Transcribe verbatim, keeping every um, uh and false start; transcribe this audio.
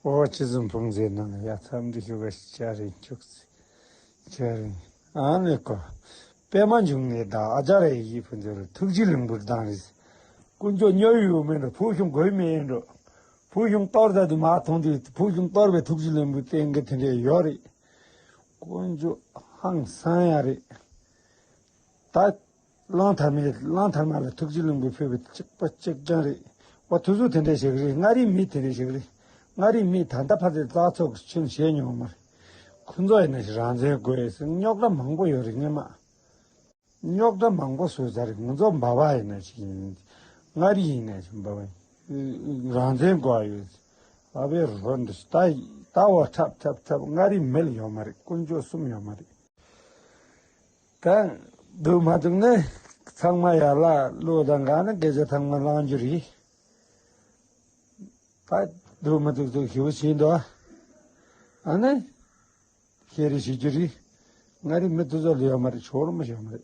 ཨོ་ཅི་ཙམ་ཕུང་མཛད་ནང་ལ་ཡ་འཚམས་འདྲི་ཞུ་བ་ཞིག་བྱ་རེད་འཁྱུག་ཚེ་བྱ་རེད། ཨ་ནི་ཀོ། པད་མ་འབྱུང་གནས་དང་ཨ་ཅར་ཡ་ཡི་ཕུན་ཚོགས་ལ་ཐུགས་རྗེ་ལེགས་འབུལ་བཏང་རེད། དཀོན་མཆོག་དམྱལ་བའི་འོག་མིན་འགྲོ། ཕུག་གཞུང་དགོས་མེད་འགྲོ། ཕུག་གཞུང་གཏོར་ད་དུ་མ་མཐོང་དུས་ཕུག་གཞུང་གཏོར་བའི་ཐུགས་རྗེ་ལེགས་འབུལ་བསྟན་གི་དེ་འདྲས་ཡོད་རེད། དཀོན་མཆོག་ཧང་སང་ཡ་རེད། ད། གླང་དར་མས་གླང་དར་མ་ལ་ཐུགས་རྗེ་ལེགས་འབུལ་ཕུལ་བའི་གཅིག་པ་གཅིག་རྐྱང་རེད། བ་དུ་སུ་དེ་འདྲ་ཞིག་རེད། མངའ་རིས་མི་དེ་འདྲ་ཞིག་རེད། མངའ་རིས་མི་ད་ལྟ་ཕ་ཚེ་རྩ་ཚོགས་ཀྱི་ཆུན་བྱས་མྱོང་མ་རེད། ཁོ་ཚོ་ཡིན་ན་ཞིག་རང་བཙན་དགོས་ཟེར་རྙོག་དྲ་མང་པོ་ཡོད་རེད་སྔོན་མ། རྙོག་དྲ་མང་པོ་བཟོས་ཚར་རེད། ང་ཚོ་འབའ་བ་ཡིན་ན་ཞིག་ཡིན། མངའ་རིས་ཡིན་ན་ཞིག་འབའ་བ་ཡིན། རང་བཙན་དགོས་ཡོད། ཨ་བའི་རོ་འདི་ད་ད་བ་འཁྲབ་འཁྲབ་འཁྲབ་མངའ་རིས་མེད་ཡོད་མ་རེད། དཀོན་མཆོག་གསུམ་ཡོད་མ་རེད། ད་སྡུག་མ་སྡུག་ནི་ཚང་མ་ཡར་ལ་བློ་དང་གང་ན་སྐད་ཆ་ཚང་མ་བླང་རྒྱུ་རེད། ད་སྡུག་མ་སྡུག་སྡུག་ཞེ་པོ་བྱས་འདུག་ཨ་ནི་ཤེས་རེ་བྱེད་རྒྱུ་རེད། མངའ་རིས་མི་དེ་ཚོ་ལ་ཡོད་མ་རེད། ཆོག་རུ་མ་ཡོད་མ་རེད།